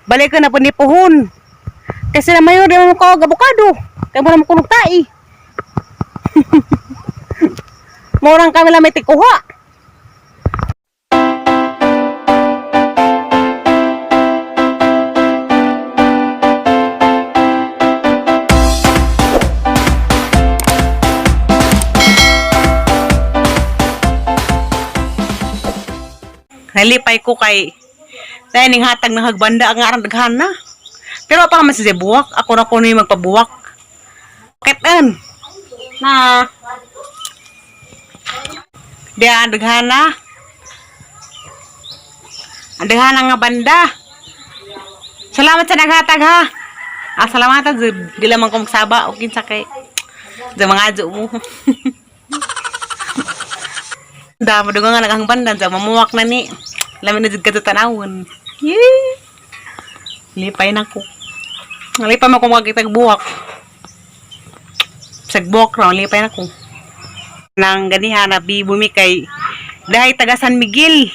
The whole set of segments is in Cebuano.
Balik ka na po ni puhon. Kasi na mayor, di mo ko abukado. Kaya mo naman kunog tai. Murang kami lang may tikuha. Nalipay ko kay dahil ning hatag ng hagbanda ang arang daghan na. Pero pa man si buwak, ako na kuno yung magpabuwak. Ketan. Na. Diyan daghan na. Ang daghan nga banda. Salamat sa naghatag ha. Ah, salamat ha. Di lamang ko magsaba o kinsa kay. Sa mga adyo mo. Damo dugo nga naghang banda sa mamuwak na ni. Lami na jud ka sa tanawon. Yee! Lipay na ko. Lipay mo kung makakita buwak. Sa buwak raw, lipay na ko. Nang ganiha na bibumi kay dahil taga San Miguel.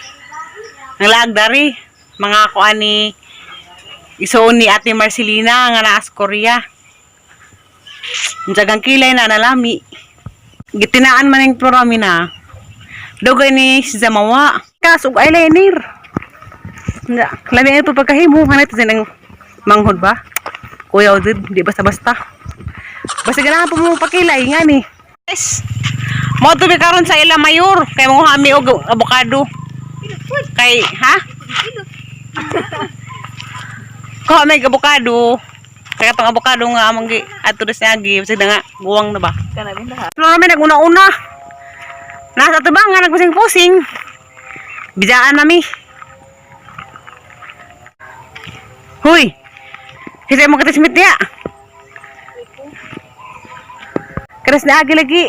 Ang laag dari, mga ko ani isuon ni Ate Marcelina nga naas Korea. Ang jagang kilay na nalami. Gitinaan man yung programa na. Dugay ni si Zamawa. Kas ug eyeliner. Nga, lami ay pa pagkahimo hanay ta nang manghod ba? Kuya jud, di basta-basta. Basta ganahan po mo pakilay nga ni. Guys, mo to karon sa ila mayor kay mo ami og abokado. Kay ha? Ko may abokado. Kaya tong abokado nga among gi ato des niagi, basta nga guwang na ba? Kana bin lahat. Pero namin naguna-una. Nasa tubang nga nagpusing-pusing. Bidaan nami. Huy! Kasi mo katismit niya. Karas na agi lagi.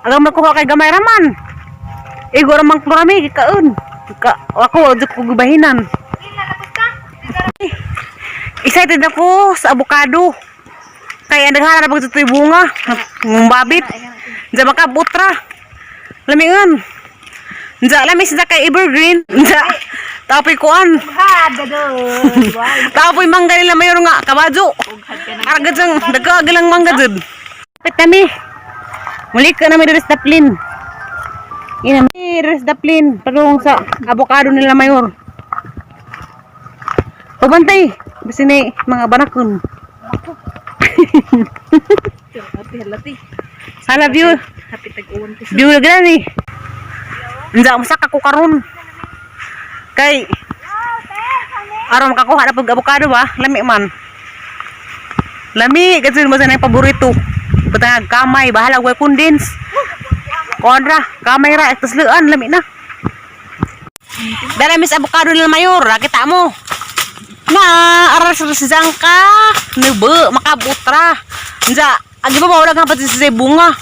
Agang makuha kay gamay raman. Igo ramang klorami gikaon. Ka ako jud ko gubahinan. Excited ako sa abokado. Kay ang daghan na pag bunga, ngumbabit. Diyan makabutra. Lamingan. Diyan lami sila kay Evergreen. Diyan. Tapoy kuan. Ughad dadon. Tapoy mangga nila mayor nga kabadyo. Ughad ka na. Aragad sang dagka lang mangga jud. Kapit kami. Muli ka namin diri sa Daplin. Ina mi diri sa Daplin padung sa abokado nila mayor. Pabantay, bisin ni mga banakon. Happy halati. Hala view. Happy tag-uwan ko. View na gani. Unsa mo saka ko karon. Kay aron makakuha na pag abokado ba? Lami man. Lami kasi mo sa nang paborito. Butang kamay bahala way condense. Konra, kamay ra tasluan lami na. Dara mis abokado nila mayor, ah, kita mo. Na aras ras ka. Nebe makabutra. Unsa agi ba wala nga pati sa bunga.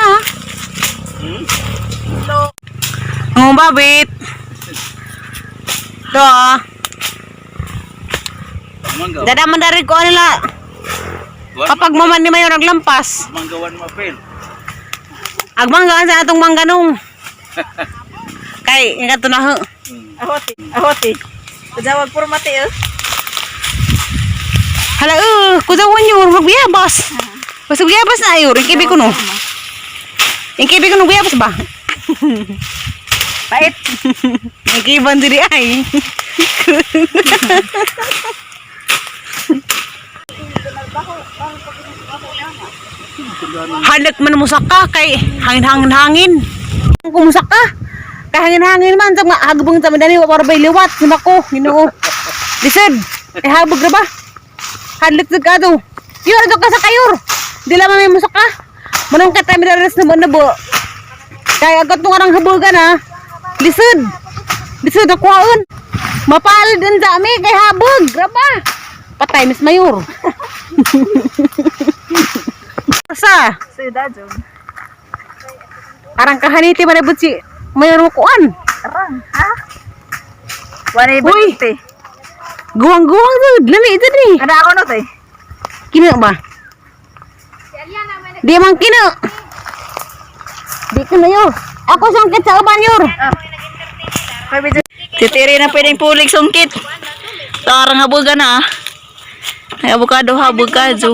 Ha? Ang babit. Do ah. Mangga. Dada man dari ko nila. Kapag maman ni mayor naglampas. Manggawan mapil. Agmanggaan sa atong mangganong. Kay ingat to na ho. Ahote. Ahote. Kujawag puro mati eh. Hala kudawan yun magbiyabas. Basta biyabas na ayo, ring ko no. Ing ko no biyabas ba? Pait. Ing diri ay. Halak man mo saka kay hangin-hangin hangin. Kumusa ka? Kay hangin-hangin man sa mga hagbang sa madani wa para bay liwat nako Ginoo. Lisod. Kay habog ra ba? Hadlok jud ka do. Yur do ka sa kayor. Di lamang may musaka. Manong ka tayo daras na na bo. Kay agat mo karang habogan ha. Lisod. Lisod ako kuhaon. Mapalad din sa ami kay habog. Graba. Patay Miss Mayor. Sa Suda jud. arang kahaniti man ibot si Mayor mo kuan. Arang, ha? Wala Uy! ba te? Guwang-guwang jud. Lami jud ni. Kada ako no te. Kino ba? Di man kino. Di kino yor. Ako sangkit sa uban yor. Ah. Kay medyo Titiri na pwedeng pulig sungkit. Tarang habugan na ah. Ay, avocado, habog ka, Ju.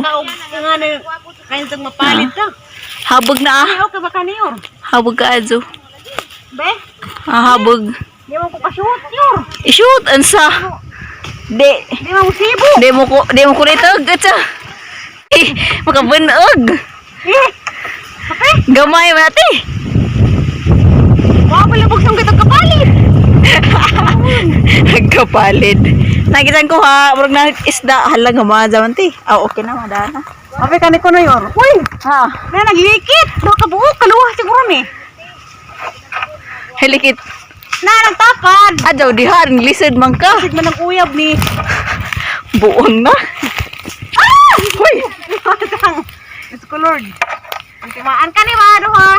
Kain sa mapalit ka. Habog na ah. Okay ba kaniyor? Habog ka, Ju. Be, Ah, habog. di mo ko ka-shoot yor. I-shoot, ansa. Di. Di mo sibo. Di mo kulitog, atsa. Eh, makabunog. Eh. Kape. Gamay mo nati. Wa pa labog sang kitag kapalit. Nagkapalit. Nakitan ko ha, murag na isda hala nga mga zaman ti. Ah, okay na madana. Kape kani ko na yor. Uy, Ha. na naglikit. Do ka buok kaluha siguro ni. Helikit. Na nagtapad. Adyaw dihan, lisod man ka. Sig man ang uyab ni. Buong na. Ah! Hoy, Diyos ko Lord. Ang timaan ka ni ba ha?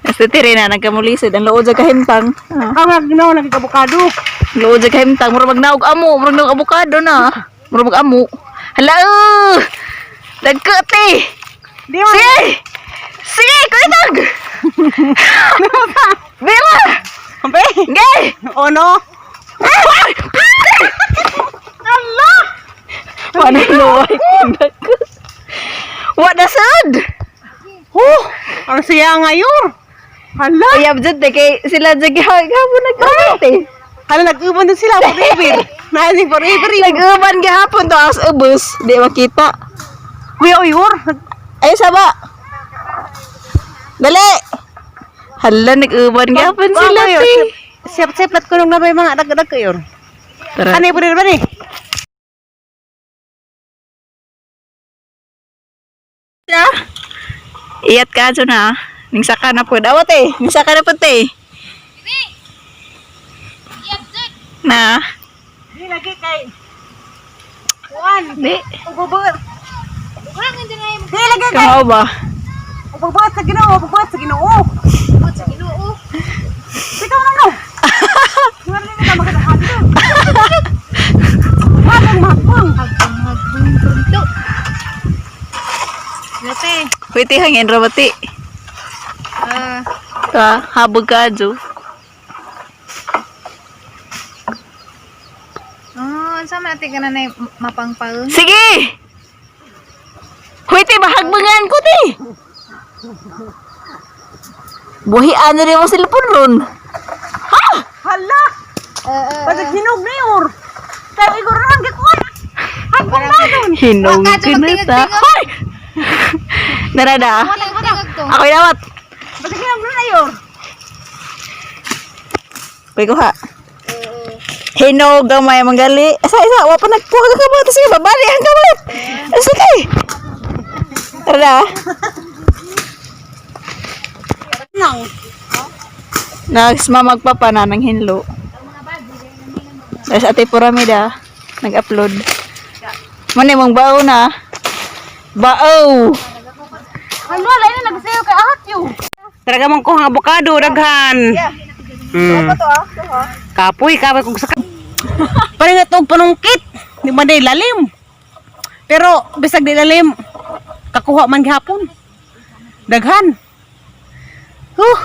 Basta tire na nagkamulisod ang luod sa kahimtang. Ah. Ang nga ginawa nagkabukado. Luod sa kahimtang, murag magnaog amo, murag naog abukado na. Murag mag amo. Hala. Nagkati. Di mo. Sige! Sige, kuitog! Bira! Kampe. Gay! Oh no. Allah! Paano What the sad? Huh! Ang siya ngayon. Hala! Uyab jud te kay sila jud gihapon nag-uban te. Hala, nag-uban din sila forever. Nasi forever yun. Nag-uban gihapon to as ubos, di makita. Kuya Uyor. Ay saba. Dali. Hala nag-uban gihapon sila te. Sip sip lat ko nung nabay mga dag-dag ko yun. Tara. Ano yung ba ni? Siya. Iyat ka dyan na. Ning saka na po. Dawat eh. Ning saka na po te. Na. Di lagi kay Kuan. Di. Ugbabot. Di lagi kay Kahaw ba? Ugbabot sa Ginoo, ugbabot sa Ginoo. Ugbabot sa Ginoo. Ikaw na no. Wala na ka magkakadto. Habang mahapong. Pwede hangin rabati. Ta, habog ka dyan. Oh, unsa man ati ka na nay mapangpal? Sige! Hoy, te, bahagbangan ko, te! Buhian na rin mo cellphone ron. Ha? Hala! Pag hinog na yun. Kaya igor na ang gikuan. Hagbong na dun. Hinog Waka, ka na ta. tingog-tingog. Hoy! Narada. Tingog to. Ako dawat. Pag hinog na yun. Kuy kuha. Hinog gamay manggali. Asa isa wa pa nagkuha ka kamot. Sige, babali ang kamot. Sige. Tara. Nang. Nagsma magpapa na ng hinlo. Tapos ate Puramida, nag-upload. Muna mong bao na. Bao! Hala, lain na nagsayo kay ahat yun. Talaga mong kuha ang abokado, daghan. Kapoy, kapoy kung saka. Parang nga itong panungkit. Di ba di lalim? Pero, bisag di lalim, kakuha man gihapon. Daghan. Huh.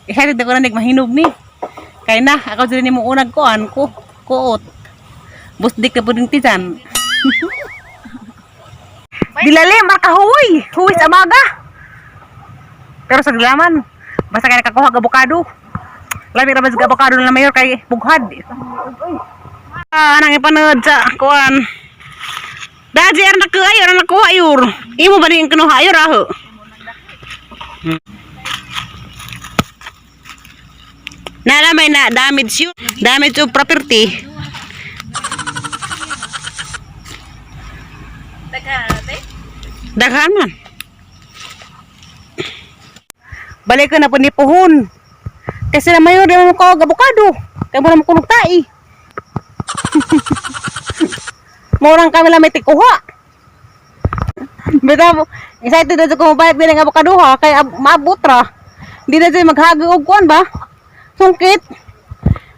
Excited ako na mahinog ni. Kaya na, ako sila ni mo unag kuan ko. Kuot. Busdik na po din tisan. Di lalim, markahuwi. Huwi sa amaga. Pero sa gilaman, basta kaya nakakuha og abokado. Lami ra ba sa abokado na mayor kay bughad. Ah, anang ipanood sa kuan. Daji ar nakuha ayor nakuha ayor. Imo ba ning kinuha ayor aho? Nalamay na damage yun. Damage of property. Daghan man. Balik ka na po ni Puhon. Kasi na mayor, di mo ko abokado. Kaya mo na makunog tai. Murang kami lang may tikuha. Bitaw, excited na ko mabayad bilang abokado ha, kay maabot ra. Hindi na dyan maghagi og kuan ba? Sungkit.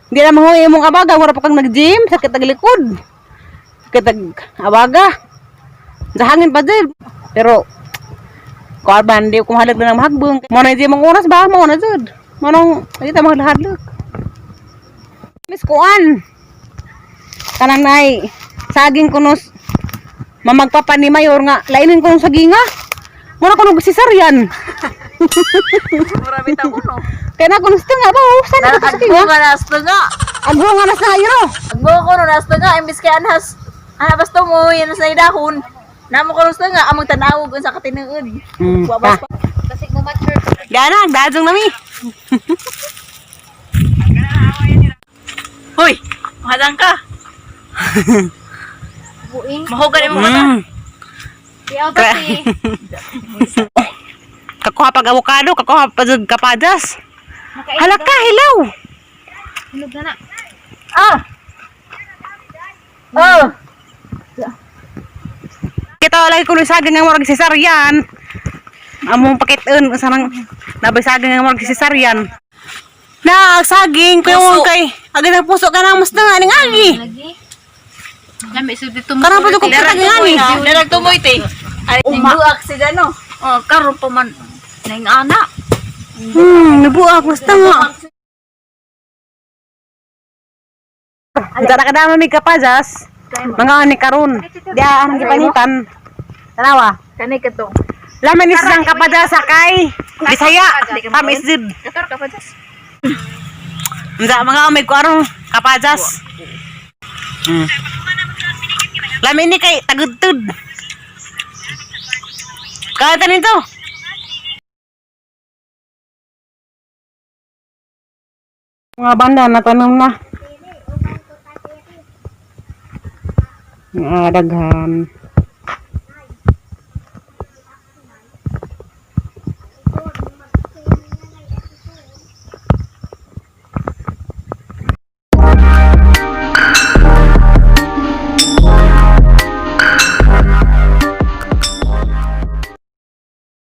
Hindi na mahuwi imong abaga, wala pa kang nag-gym, sakit ang likod. Sakit ang abaga. Sa hangin pa dyan. Pero, kuan ba, hindi ko mahalag na ng mahagbong. Mo na dyan mong oras ba? Mo na dyan. Mo nang, hindi tayo maghadlok. Miss kuan. Kanang nay saging kunos mamagpapa ni mayor nga lainin ko sa saginga. Mura kuno sisaryan. Marami ta kuno. Kaya na kuno nga ba oh, sana ko saginga. Agbo nga nasto nga. Agbo nga nas na iro. Agbo ko no nasto nga imbis kay anhas. Ana basto mo yan sa dahon. Namo ko nasto nga among tanawog unsa ka tinuod. Wa bas pa. Kasi mature. Gana, dadong nami. Hoy, mahadang ka. Buing. Mahugan imong mata. Di ba si Kakuha pag avocado, kakuha pag kapadas. Hala ka, hilaw. Hinog na na. Ah. Oh. Kita lagi kuno saging nga murag sisaryan. Among pakiton usa nang nabay saging nga murag sisaryan. Na saging kuya Puso. kay agi na puso ka na mas na aning agi. Lagi. Lami so dito mo. Karon pa ko kita gani. Darag tumoy te. Ay, buak si Dano. Oh, karon pa man ning ana. Nabuak mas na nga. Dara kada mi kapajas. Mga ani karon. Di ang gipanitan. Tanawa. Kani kadto. Laman ni sang kapadasa kay Bisaya. Tamis jud. Kator ka pa jas. Unsa mga may kuarong kapajas. Lamin ni kay tagudtud. Kaya nito. Mga banda natanom na. Mga daghan.